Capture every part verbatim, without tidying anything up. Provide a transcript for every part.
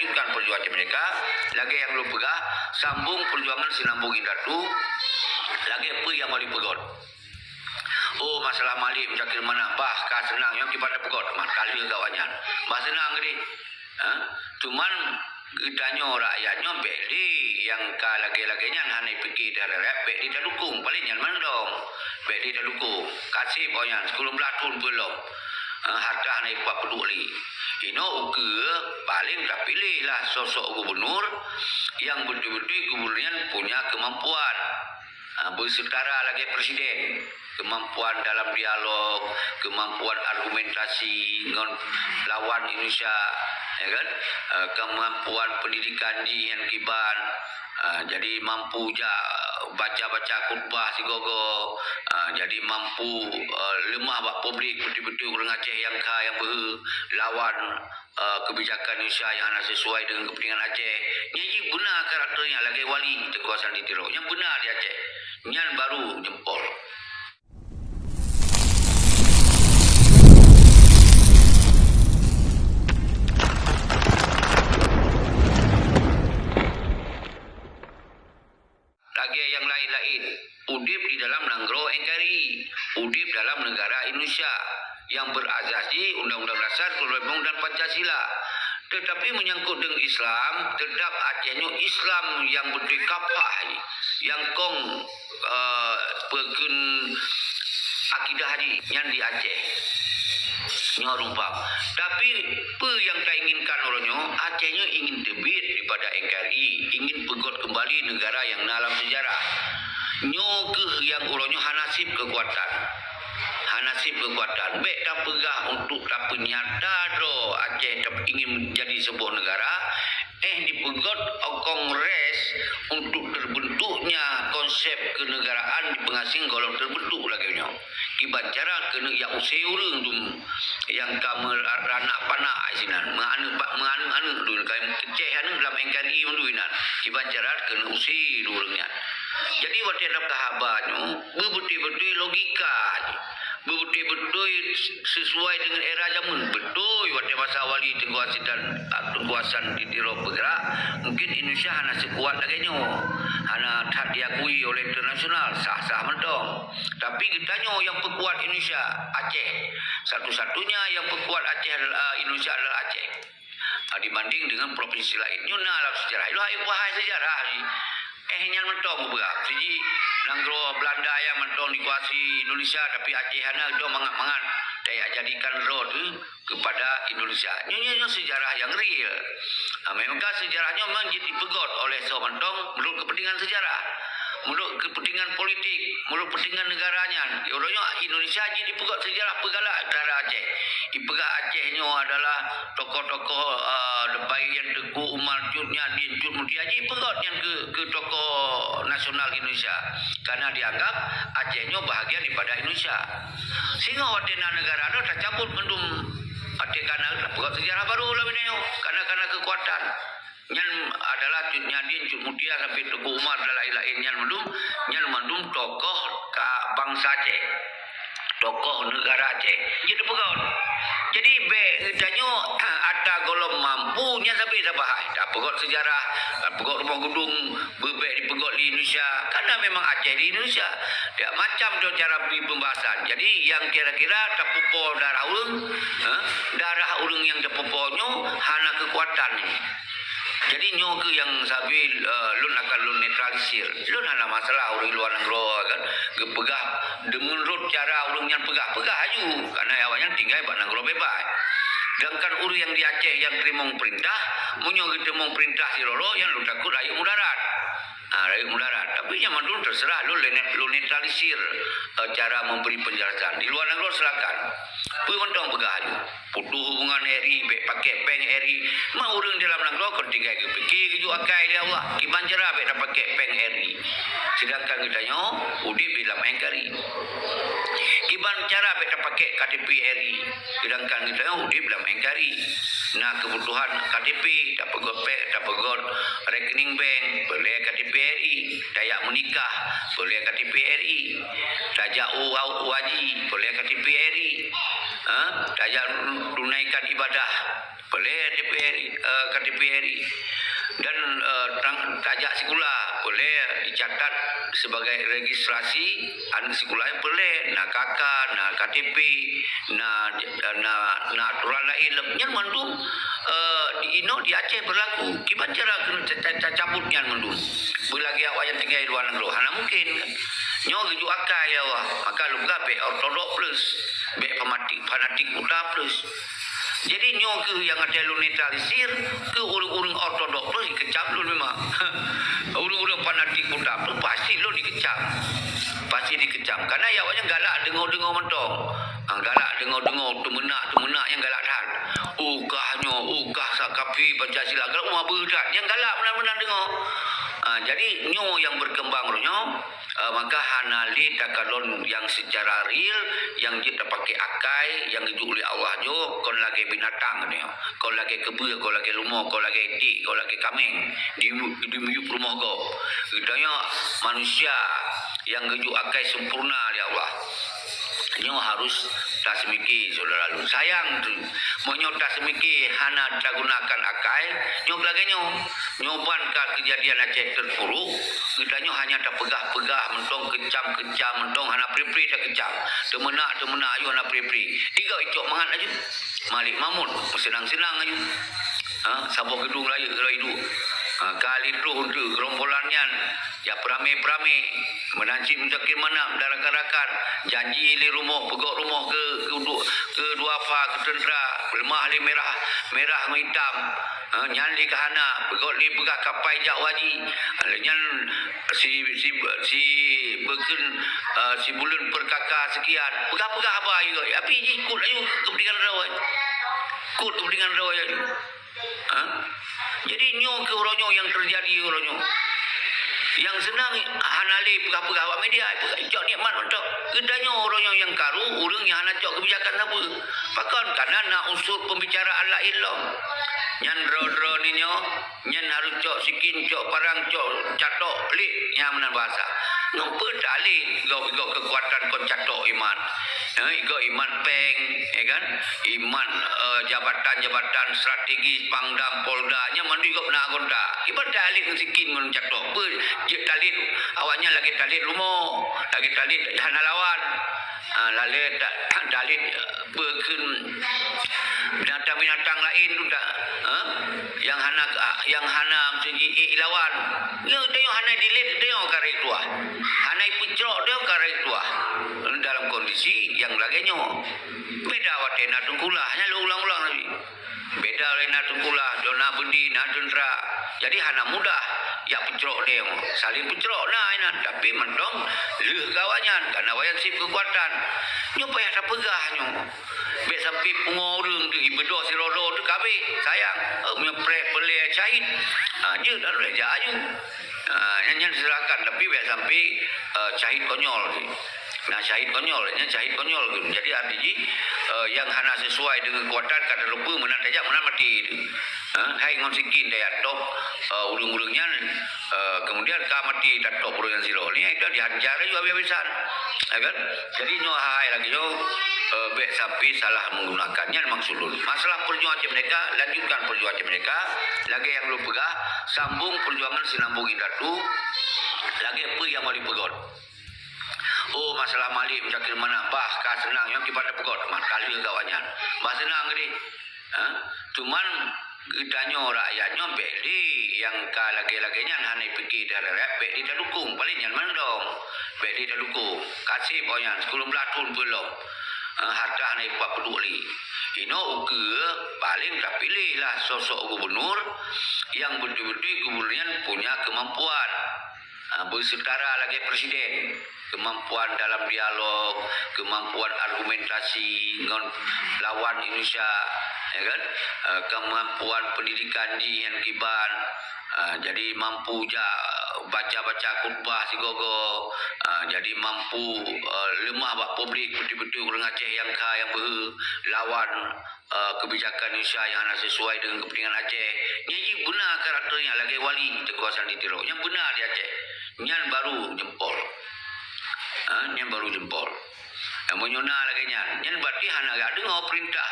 Lanjutkan perjuangan merdeka, lagèe nyang lôn peugah, sambung perjuangan sinambung indatu, lagèe peue nyang Wali peugöt. Oh, masalah Malik Muzakir Manaf, bah ka seunang nyoe kiban peugöt teuma ka lheueh gawat nyan. Bah seunang geuh. Ha? Cuman geutanyoe rakyat nyoe bèk lé nyang ka lagèe-lagèe nyan hana pike dan rakyat bèk lé tadukong, paléng nyan mandong. Bèk lé tadukong. Ka sép awak nyan, sikureueng blaih thôn peulom. Ha, hareuta hana ipat peuduek lé. Inoe ukeue paléng tapiléh lah sosok gubunur nyang beutôi-beutôi gubunur nyan punya keumampuan. Ha, beuseutara lagèe presiden, keumampuan dalam dialog, keumampuan argumentasi ngon lawan Indonesia, ya kan? Eh, keumampuan pendidikan jih nyan kiban. Ha, jadi mampu jak baca-baca khutbah sigoe-goe. Ha, jadi mampu, eh, leumah bak publik beutôi-beutôi ureueng Aceh nyang kha nyang beuhe lawan eh, kebijakan Indonesia nyang hana sesuai dengan kepentingan Aceh. Nyan jih beuna karakter nyan lagèe Wali Teungku Hasan di Tiro. Nyan beuna di Aceh. Nyan baru jempol. Lagèe nyang laén-laén, udép di dalam nanggroe N K R I, udép dalam negara Indonesia nyang berasas di Undang-Undang Dasar seribu sembilan ratus empat puluh lima dan Pancasila. Tetapi menyangkut dengan Islam, tetap Aceh nyoe Islam nyang beutôi kapah, nyang kong, eh, peukheun akidah jih nyan di Aceh. Nyoe rumpam. Tapi, peue nyang tainginkan uroe nyoe? Aceh nyoe ingin teubiet daripada N K R I, ingin peugöt keumbali negara nyang na lam seujarah. Nyoe keuh nyang uroe nyoe hana sép keukuatan. Hana sép keukuatan. Bèk tapeugah untuk tapeunyata droe Aceh tap-, ingin menjadi sebuah negara, eh, dipeugöt kongres untuk terbentuknya konsep kenegaraan di pengasing golom terbentuk lagèe nyoe. Kiban cara keuneuk jak use ureueng dum nyang ka meuranak panak sinan, meuaneuk pa-, meuaneuk-aneuk dum, ka keucéh aneuk lam N K R I mandum inan. Kiban cara keuneuk use dum ureueng nyan. Jadi watèe dap haba nyoe, beubeutôi-beutôi logika, beubeutôi-beutôi sesuai dengan era jameun. Beutôi watèe masa Wali Teungku Hasan, Teungku Hasan di Tiro bergerak, mungkin Indonesia hana sekuat lagèe nyoe, hana that diakui oleh internasional, sah-sah mantong. Tapi geutanyoe nyang peukuat Indonesia, Aceh. Satu-satunya nyang peukuat Aceh adalah, Indonesia adalah Aceh. Ah, dibanding dengan provinsi laén. Nyoe na lam sejarah. Ilôn hai bahas sejarah ni. Eh, nyan mantong geupeugah. Siji nanggroe Belanda nyang mantong dikuasai Indonesia, tapi Aceh hana, geutanyoe mangat-mangat. Daya jadikan road, eh. kepada Indonesia. Nyoe, nyoe, nyoe sejarah nyang real. Ha, memang ka sejarah nyoe memang jeuet jipeugöt oleh soe mantong meunurot kepentingan sejarah. Meunurot kepentingan politik, meunurot kepentingan negara nyan. Uroe nyoe Indonesia jeuet jipeugöt sejarah peugalak dara Aceh. Jipeugah Aceh nyoe adalah tokoh-tokoh, eh, baik nyan Teuku Umar, Cut Nyak Dhien, Cut Meutia, jipeugöt nyan keu, keu tokoh nasional Indonesia. Karena dianggap Aceh nyoe bahagian daripada Indonesia. Singoh watèe na neugara nyoe tacabut mandum, watèe kana tapeugöt seujarah barô lam inan nyoe, kana, kana keukuatan. Nyan adalah Cut Nyak Dhien, Cut Meutia, sampai Teuku Umar dan laén-laén nyan mandum, nyan mandum tokoh ka bansa Aceh. Tokoh neugara Aceh. Jeuet tapeugöt. Jadi, bèk geutanyoe ata gohlom mampu nyan sabe saban hai. Tapeugöt seujarah, tapeugöt rumoh geudong, beubèk dipeugöt di Indonesia, karena memang Aceh di Indonesia. Ya, macam tu cara bri pembahasan. Jadi, yang kira-kira tapeupo darah ureueng, eh, darah ureueng nyang tapeupo nyoe hana keukuatan ni. Jadi, nyoe keuh nyang sabe, eh, lôn akan lôn netralisir. Lôn hana masalah ureueng luwa nanggroe kan geupeugah deungon rot cara ureueng nyan peugah, peugah aju. Karena awak nyan tinggai bak nanggroe bebas. Sedangkan ureueng nyang di Aceh nyang teurimong peurintah, meunyoe geuteurimong peurintah sidroe-droe, nyan lôn takot rayeuk mudarat. Ha, rayeuk mudarat. Tapi nyan mandum terserah lôn, lôn netralisir, eh, cara memberi penjelasan. Di luar nanggroe silakan. Peue mantong peugah aju. Putus hubungan R I, bèk pakai péng R I. Ma ureueng di dalam nanggroe kon tinggai geupike geujok akai lé Allah. Kiban cara bèk tapakai péng R I. Sedangkan geutanyoe udép di dalam N K R I. Kiban cara bèk tapakai K T P R I. Sedangkan geutanyoe udép dalam N K R I. Na keubutuhan K T P, tapeugöt péng, tapeugöt rekening bank, peureulèe K T P R I. Tajak meunikah, peureulèe K T P R I. Tajak u, u haji, peureulèe K T P R I. Ha? Tajak tunaikan ibadah, peureulèe K T P R I, eh, K K T P R I. Dan, eh, tang-, tajak sikula, peureulée dicatat sebagai registrasi aneuk sikula, peureulée na K K, na K T P, na, na, na aturan laén lom. Nyan mandum, eh, di inoe di Aceh berlaku. Kiban cara keu ta-, ta-, tacabut nyan mandum? Beulagée awak nyang tinggai di luwa nanggroe, hana mungkin kan? Nyoe geujok akai lé Allah, maka lôn peugah bék ortodok plus, bék fanatik, fanatik buta plus. Jadi nyoe keuh nyang até lôn netralisir, keu ureuëng-ureuëng ortodok plus dikecam lôn memang. Ureuëng-ureuëng fanatik buta plus pasti lôn dikecam. Pasti dikecam. Karena ya awaknyan galak deungoe-deungoe mantong. Ha, galak deungoe-deungoe, teumeunak-teumeunak nyang galak that. Oh kah nyoe, oh kah sa kafé Pancasila. Galak uma beuh that. Nyang galak meunan-meunan deungoe. Ha, jadi nyoe nyang berkembang roh nyoe. Eh, maka hana lé takalon nyang seucara real, nyang jeuet tapaké akai, nyang geujok lé Allah nyoe kon lagée binatang nyoe, kon lagée keubeueh, kon lagée leumo, kon lagée iték, kon lagée kaméng di, di miyueb rumoh gob. Geutanyoe manusia nyang geujok akai sempurna lé Allah. Nyoe harus taseumike, syedara lôn. Sayang teuh, meunyoe taseumike hana tagunakan akai, nyoe lagée nyoe. Nyoe ban ka keujadian Aceh Teupuru, geutanyoe hanya tapeugah-peugah mantong, kecam-kecam mantong, hana pri-pri takecam. Teumeunak-teumeunak aju hana pri-pri. Igob icok mangat aju. Malik Mahmud, meuseunang-seunang aju. Ha, saboh geudong rayeuk keudroe iduek. Ha, ka lheueh troh untuk gerombolan nyan, ya, peuramé-peuramé. Meunan cit Muzakir Manaf dan rakan-rakan, janji lé rumoh, peugok rumoh keu, keu du-, keu duafa, keu teuntra, leumah lé mirah, mirah ngon itam. Ha, nyan lé ka hana, peugok lé peugah kapai jak u haji. Ha, lé nyan si, si, si beukheun, eh, si buleuen per K K sekian. Peugah-peugah haba igob, tapi jih kut aju keupeuntengan droe. Kut keupeuntengan droe aju. Ha? Jadi nyoe keuh uroe nyoe nyang teujadi uroe nyoe. Nyang seunang hana lé peugah-peugah awak media, peugah cok nikmat mantong. Geutanyoe uroe nyoe nyang karu, ureuëng nyang hana cok keubijakan sapeue. Pakon? Karena na unsur pembicaraan laén lom. Nyan droe-droe ni nyoe, nyan harus cok sikin, cok parang, cok catok, lé nyang meunan bahasa. Ngon peue talé gob-gob keukuatan kon catok iman. Eh, igob iman péng, ya kan? Iman, eh, jabatan-jabatan strategis, Pangdam, Polda, nyan mandum igob na anggota. Iban talét ngon sikin ngon catok. Peue jeuet talét? Awaknyan lagée talét leumo, lagée talét hana lawan. Ha, lalée ta-, talét, eh, beukheun binatang-binatang laén tu tak, ha? Nyang hana, nyang hana meuseujih lawan. Nyoe teuh hana dilét, teuh karek tuah. Hana ipeucrok, teuh karek tuah. Dalam kondisi nyang lagée nyoe. Beda watée na teungkulah, nyan lôn ulang-ulang lagi. Beda lé na teungkulah, dona beudi, na teuntra. Jadi hana mudah jak peucrok deh. Saléng peucrok na inan, tapi mantong lheueh keu awaknyan, karena awaknyan seb keukuatan. Nyoe payah tapeugah nyoe. Bék sampai pungo ureuëng teuh, ibeudôh sidroe-droe teuh ka abéh. Sayang, eh, meunyoe preh peureulée syahid. Ha, jeuet laju jak aju. Ha, nyan, nyan silakan, tapi bék sampai, eh, syahid konyol. Nah, syahid konyol, nyan syahid konyol tu. Jadi, arti jih, eh, nyang hana sesuai dengan kekuatan, ka teuleupeu meunan tajak, meunan maté tu. Ha, hai ngon sikin tajak top, eh, ureuëng-ureuëng nyan, eh, kemudian ka maté tatop ureuëng nyang sidroe. Nyan itu dihajar laju habis-habisan. Ya kan? Jadi, nyoe hai lagée nyoe, eh, bék sampai salah menggunakan. Nyan maksud lôn. Masalah perjuangan Aceh Merdeka, lanjutkan perjuangan Aceh Merdeka. Lagée nyang lôn peugah, sambung perjuangan Sinambung Indatu. Lagée peue nyang mau lipeugot. Oh, masalah Malik Muzakir Manaf, bah ka seunang nyang kiban peugöt, man ka lheueh gawat nyan. Bah seunang geude. Ha? Cuman geutanyoe rakyat nyoe bék lé nyang ka lagée-lagée nyan hana pike dari rakyat, bék lé tadukung, paléng nyan mandong. Bék lé tadukung. Ka seb awak nyan, sikureueng blaih thon peulom. Ha, hareuta hana ipat peuduek lé. Inoe ukeue paléng tapiléh lah sosok gubunur nyang beutôi-beutôi gubunur nyan punya keumampuan. Ha, beuseutara lagée presiden, keumampuan dalam dialog, keumampuan argumentasi ngon lawan Indonesia, ya kan? Eh, keumampuan pendidikan jih nyang kiban. Ah, jadi mampu jak baca-baca khutbah sigoe-goe. Ah, jadi mampu, eh, leumah bak publik, beutôi-beutôi ureuëng Aceh nyang kha nyang beuhe lawan eh, kebijakan Indonesia nyang hana sesuai dengan kepentingan Aceh. Nyan jih beuna karakter nyan lagée wali Teungku Hasan di Tiro. Nyan beuna di Aceh. Nyan baru jempol. Ha, nyan baru jempol. Nyang meunyoe na lagée nyan, nyan berarti hana gak deungoe perintah.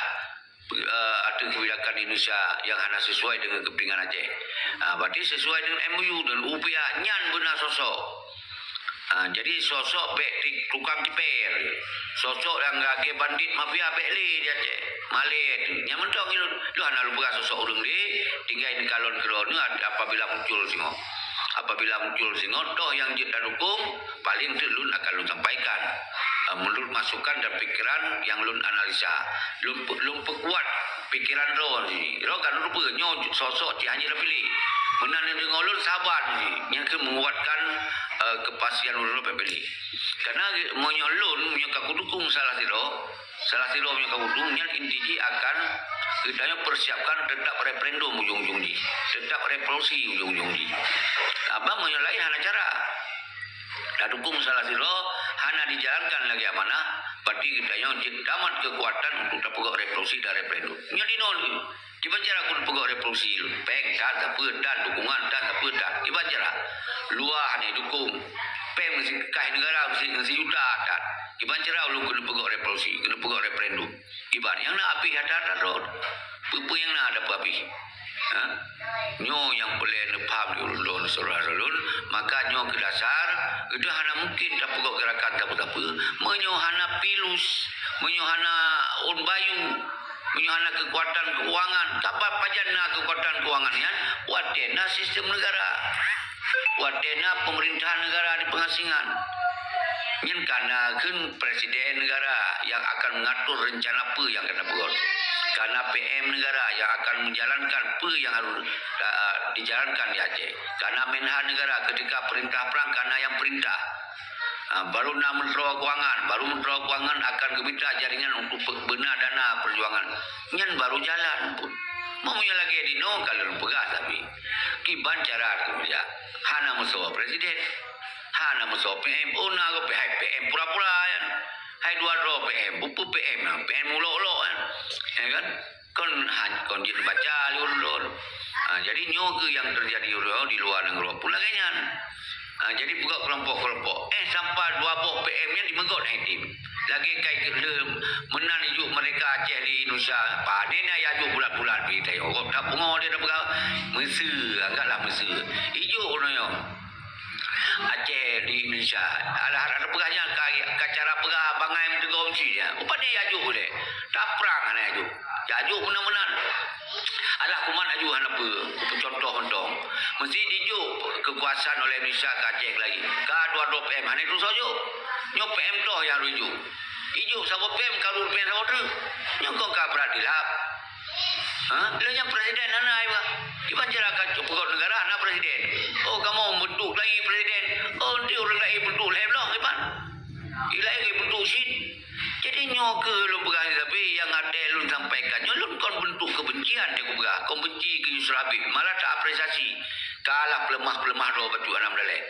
eh, ateueh kebijakan Indonesia nyang hana sesuai dengan kepentingan Aceh. Ah, berarti sesuai dengan M O U dan U P A nyan beuna sosok. Ah, jadi sosok bèk ti-, tukang tiper. Sosok nyang lagèe bandit mafia bèk lé di Aceh. Malèe tu. Nyang mantong ilôn, lôn hana lôn peugah sosok ureueng lé, tinggai neukalon keudroe nyoe apabila muncul singoh. Apabila muncul singoh, toh nyang jeuet tadukong, paling teuk lôn akan lôn sampaikan, eh, menurut masukan dan pikiran nyang lôn analisa. Lôn pe-, lôn peukuat pikiran droe jih. Droe kan rupa nyoe sosok cit hana tapiléh. Meunan deungon lôn saban jih. Nyan keuh menguatkan, eh, kepastian ulôn piléh. Karena meunyoe lôn, meunyoe ka kudukong salah sidroe, salah sidroe meunyoe ka kudukong, nyan inti jih akan geutanyoe persiapkan tetap referendum ujong-ujong jih. Tetap revolusi ujong-ujong jih. Apa meunyoe laén hana cara. Tadukong salah sidroe hana dijalankan lagèe amanah, berarti geutanyoe jeuet tamat keukuatan untuk tapeugöt revolusi dan referendum. Nyoe di nol, kiban cara keuneuk peugöt revolusi, péng tan, sapeue tan, dukungan tan, sapeue tan. Kiban cara. Luwa hana dukong. Péng meusi kah negara meusi, meusi juta tan. Kiban cara ulôn keuneuk peugöt revolusi, keuneuk peugöt referendum. Kiban nyang na abéh ata-ata droe. Peue-peue nyang na ada peuabéh. Ha? Nyoe nyang peureulèe neupaham lé ulôn syedara lôn, maka nyoe keu dasar, geutanyoe hana mungken tapeugöt gerakan sapeue-sapeue, meunyoe hana pilus, meunyoe hana ôn bayu, meunyoe hana keukuatan keuangan. Sabab pajan na keukuatan keuangan nyan, watèe na sistem negara. Watèe na pemerintahan negara di pengasingan, nyan ka na kheun presiden negara nyang akan mengatur rencana peue nyang ka tapeugöt. Ka na P M negara nyang akan menjalankan peue nyang harus, uh, dijalankan di Aceh. Ka na Menhan negara, ketika perintah perang ka na nyang perintah. Uh, baru na Menteri Keuangan, baru Menteri Keuangan akan geumita jaringan untuk pe-, beuna dana perjuangan. Nyan baru jalan pun. Meunyoe lagèe di noe ka lôn peugah tapi. Kiban cara keu meujak hana meusawa presiden, hana meusawa P M, oh na gob hai P M pura-pura nyan. Hai dua droe P M, bupu P M nyan, P M ulok-ulok nyan. Ya kan? Kon han-, kon jeuet baca lé ulôn. Ha, jadi nyoe keuh nyang teujadi di luwa nanggroe pun lagèe nyan. Ha, jadi peugöt keulompok-keulompok. Eh, sampai dua boh P M nyan dimeugot hai tim. Lagèe kai keu lheueh meunan ijuk merdeka Aceh di Indonesia. Pane na ijuk bulat-bulat pih tayue. Gob that pungo dia dah peugah, meuseu, anggaplah meuseu. Ijuk uroe nyoe Aceh di Indonesia. Alah, alah peugah nyan ka, ka cara peugah bangai meuteugom cit nyan. Pane ijuk ulèe. Taprang hana ijuk. Ijuk meunan-meunan. Alah kuman aju hana peue, peucontoh mantong. Meusti dijok keukuasaan oleh Indonesia ka Aceh lagi. Ka dua droe P M hana itusoe jok. Nyoe P M toh nyang harôh ijok. Ijok saboh P M ka rôh P M saboh treuk. Nyoe kon ka brat dilap. Ha? Lheueh nyan presiden hana ai bah. Kiban cara ka peugöt negara hana presiden. Oh, kamoe bentuk lagi presiden. Oh, nanti ureueng laén bentuk lhèe bloh kiban. Ilai ke bentuk cit. Jadi nyoe keuh lôn peugah, tapi nyang até lôn sampaikan nyoe lôn kon bentuk kebencian, cukôp peugah, kon benci keu Yusra Habib, malah taapresiasi. Kalah peuleumah-peuleumah droe bacut hana meudaleh.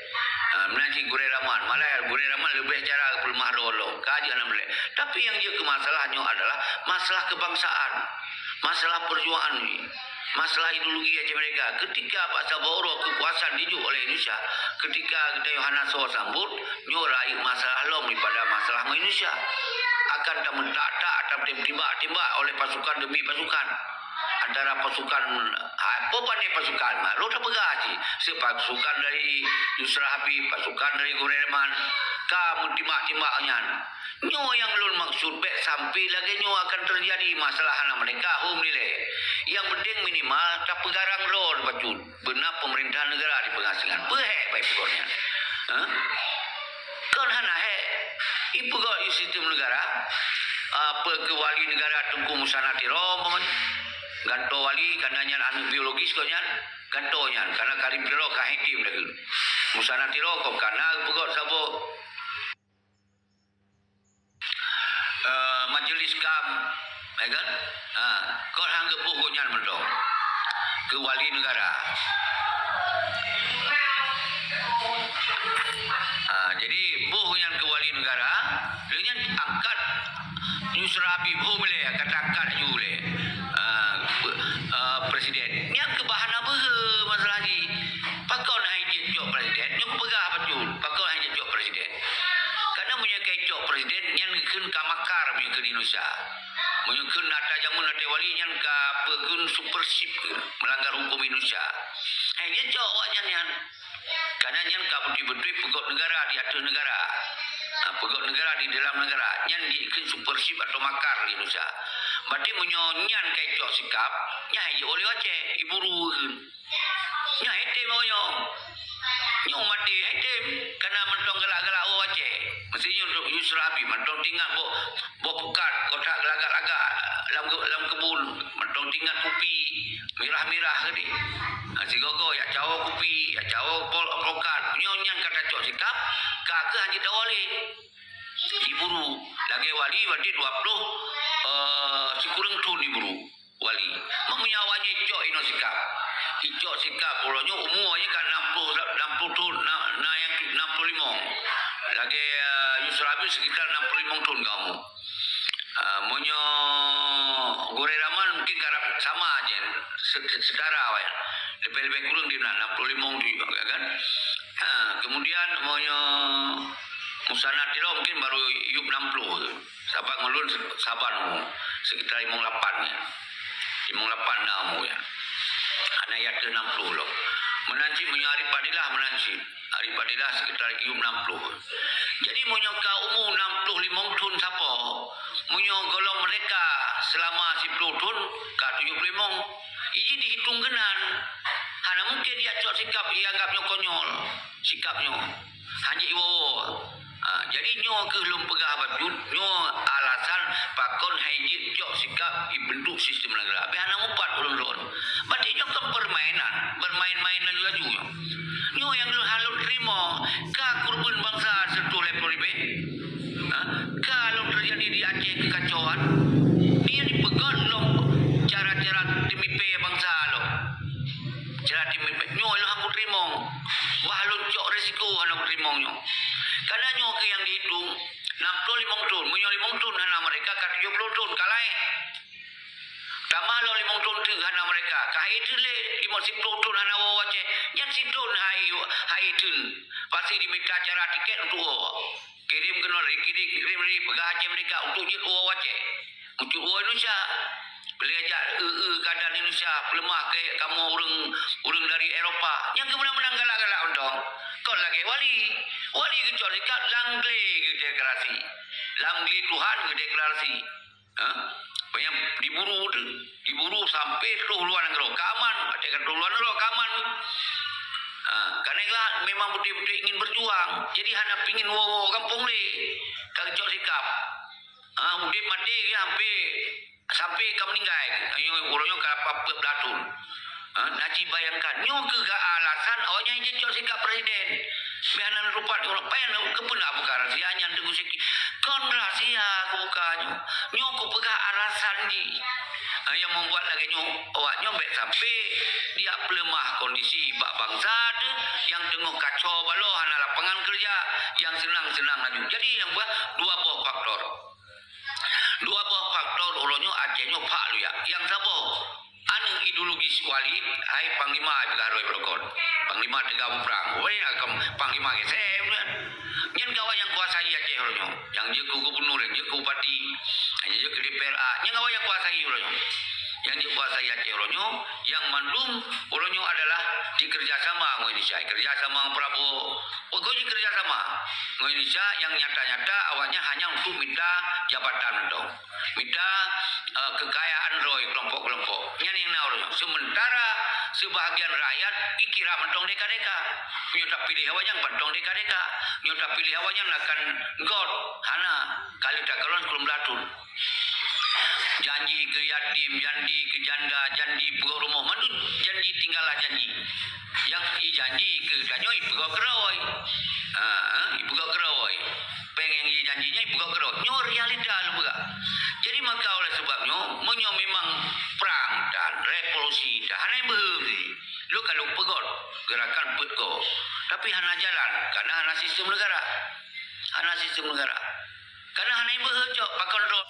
Ha, meunan cit Gurèe Rahman, malah Gurèe Rahman leubeh cara peuleumah droe lom. Ka jeuet hana meudaleh. Tapi nyang jeuet keu masalah nyoe adalah masalah kebangsaan, masalah perjuangan ni. Masalah ideologi Aceh Merdeka, ketika bak saboh uroe keukuasaan dijok oleh Indonesia, ketika geutanyoe hana soe sambot, nyoe rayeuk masalah lom daripada masalah ngon Indonesia. Akan tameutak-tak, tameutem-, timbak-timbak oleh pasukan demi pasukan. Antara pasukan, ha, po pane pasukan, ma, lôn tapeugah cit, seupasukan dari Yusra Habib, pasukan dari Gurèe Rahman, ka meutimbak-timbak nyan. Nyoe nyang lôn maksud, bèk sampai lagèe nyoe akan teujadi masalah hana meudeka hom dilèe. Nyang penting minimal tapeugarang droe bacut beuna pemerintahan negara di pengasingan. Peue hék bai peugöt nyan? Hah? Kon hana hék. Ipeugöt di sistem negara, apa keu wali negara Teungku Musa Natiro umpamanya. Gantoe wali, karena nyan aneuk biologis gobnyan, gantoe nyan, karena Karim Tiro ka hitim dah tu. Musa Natiro kon kana peugöt saboh eh, majlis kam, ya kan? Ha, kon han geuboh gobnyan mantong keu wali negara. Ha, jadi boh nyan keu wali negara, lheueh nyan angkat Yusra Habib hom lé, ka taangkat aju lé. Ha, pe-, eh, presiden. Nyan keu bah hana beuhe masalah jih. Pakon han jeuet cok presiden? Nyoe kupeugah bacut, pakon han jeuet cok presiden? Karena meunyoe ka icok presiden, nyan kheun ka makar meunyoe kheun Indonesia. Meunyoe kheun ata jameun até wali, Hai jicok awak nyan nyan. Karena nyan ka beutôi-beutôi peugöt negara di ateueh negara. Ha, peugöt negara di dalam negara. Nyan jikheun supersip atau makar di Indonesia. Berarti meunyoe nyan ka icok sikap, nyan hai jiôh lé Aceh, iburu kheun. Nyan hai tem awak nyoe. Nyoe maté hai tem. Karena mantong galak-galak awak Aceh. Mesti nyoe untuk Yusra Habib, mantong tingat boh, boh pukat, kotak galak-galak lam, lam kebun, mantong tingat kupi. Mirah-mirah tadi. Ha, sigogo jak cawoe kupi, jak cawoe pol-, polkat. Nyoe nyan ka tacok sikap, ka keuh hanjeuet tawoe lé. Diburu. Lagèe wali berarti dua puluh, eh, sikureueng thon diburu wali. Meunyoe awak nyan icok inoe sikap. Icok sikap, uroe nyoe umu awak nyan ka enam puluh, enam puluh thon, na, na nyang enam puluh limong. Lagèe, eh, Yusra Habib sekitar enam puluh limong thon ka umu. Ah, meunyoe Gurèe Rahman mungkin karab sama aja, se-, se-, setara awaknyan. Lebih-lebih kurang di enam puluh limong tu juga, kan? Ha, kemudian meunyoe Musanna Tiro mungkin baru yup enam puluh tu. Saban ngon lôn se-, saban umur, sekitar limong lapan ya. Limong lapan na umur ya. Aneuk yah teuh enam puluh lom. Meunan cit meunyoe Arif Fadilah meunan cit. Arif Fadilah sekitar yup enam puluh. Jadi meunyoe ka umu enam puluh limong thon sapo, meunyoe gohlom merdeka selama siplôh thon, ka tujoh puluh limong, iji dihitung keunan. Hana mungkin icok sikap ianggap nyoe konyol, sikap nyoe. Hanjeuet iwoe-woe. Ha, jadi nyoe keuh lôn peugah bacut, nyoe alasan pakon hai jeuet cok sikap ibentuk sistem negara. Bèk hana mupat ulôn lôn. Berarti nyoe kan permainan, bermain-main laju-laju nyoe. Nyoe nyang lôn han lôn teurimong, ka keureubeuen bansa sireutoh lhèe plôh ribèe. Ha? Ka lôn teujadi di Aceh keukacauan. Nyan jipeugöt lom cara-cara teumipèe bansa lom. Cara teumipèe. Nyoe lôn han kuteurimong. Bah lôn cok risiko hana kuteurimong nyoe. Karena nyoe keuh nyang dihitung, enam puluh limong thon. Meunyoe limong thon hana merdeka, ka tujoh puluh thon, ka laén. Tamah lom limong thon teuk hana merdeka. Ka hai teuk lé limong siplôh thon hana woe Aceh. Nyan sithon hai, hai teuk. Pasti jimita cara tiket untuk woe. Kirém keunoe, kirim, kirim, kirim, peugah Aceh merdeka untuk jeuet woe Aceh. Untuk woe Indonesia. Beuleujak eu-eu keuadaan Indonesia, peuleumah keu kamoe ureueng, ureueng dari Eropa. Nyang keumeunang-meunang galak-galak mantong. Kon lagèe wali. Wali geucok sikap lam glé demokrasi. Lam glé Tuhan geudeklarasi. Ha? Nyang diburu tu, diburu sampai troh luwa nanggroe. Ka aman, watèe ka troh luwa nanggroe, ka aman. Ha, karena itulah memang beutôi-beutôi ingin berjuang. Jadi hana pingin woe-woe gampông lé. Ka geucok sikap. Ha, udép maté geuh sampai, sampai ka meuninggai. Nyoe, uroe nyoe ka lapan ploh blah thon. Ha, na jibayangkan, nyoe keuh ka alasan awaknyan jicok sikap presiden. Bèk hana lôn tupat, ureueng payah lôn keupeue na buka rahsia nyan Teungku Syekh. Kon rahsia kubuka nyoe. Nyoe kupeugah alasan jih. Ha, nyang membuat lagèe nyoe, awaknyoe bèk sampai jipeuleumah kondisi bak bansa teuh nyang teungoh kacau balau hana lapangan keureuja, nyang seunang-seunang laju. Jadi nyang buah dua boh faktor. Dua boh faktor uroe nyoe Aceh nyoe phak luyak. Nyang saboh, aneuk ideologis wali, hai Panglima peugah roh beurokon. Panglima teuga muprang. Wali nak keu Panglima gesem kan. Nyan gawat nyang kuasai Aceh uroe nyoe. Nyang jeuet keu gubernur, nyang jeuet keu bupati, nyang jeuet keu D P R A. Nyan gawat nyang kuasai uroe nyoe. Nyang jeuet kuasai Aceh uroe nyoe, nyang mandum uroe nyoe adalah jikeureuja sama ngon Indonesia. Keureuja sama ngon Prabowo. Pokok jikeureuja sama ngon Indonesia nyang nyata-nyata awaknyan hanya untuk mita jabatan mantong. Mita, eh, kekayaan droe kelompok-kelompok. Nyan nyang na uroe nyoe. Sementara sebahagian rakyat dikira mantong deka-deka. Nyoe tapiléh awaknyan mantong deka-deka. Nyoe tapiléh awaknyan akan got. Hana. Kali takalon sikureueng blah thon. Janji keu yatim, janji keu janda, janji peugöt rumoh, mandum janji tinggallah janji. Nyang ijanji keu tanyoe ipeugöt keudroe. Ha, ha, ipeugöt keudroe. Péng nyang ijanji nyan ipeugöt keudroe. Nyoe realita lôn peugah. Jadi maka oleh sebab nyoe, meunyoe memang prang dan revolusi dan hana nyang beuhe, lôn ka lôn peugöt gerakan peuet ko. Tapi hana jalan, karena hana sistem negara. Hana sistem negara. Karena hana nyang beuhe cok pakon droe.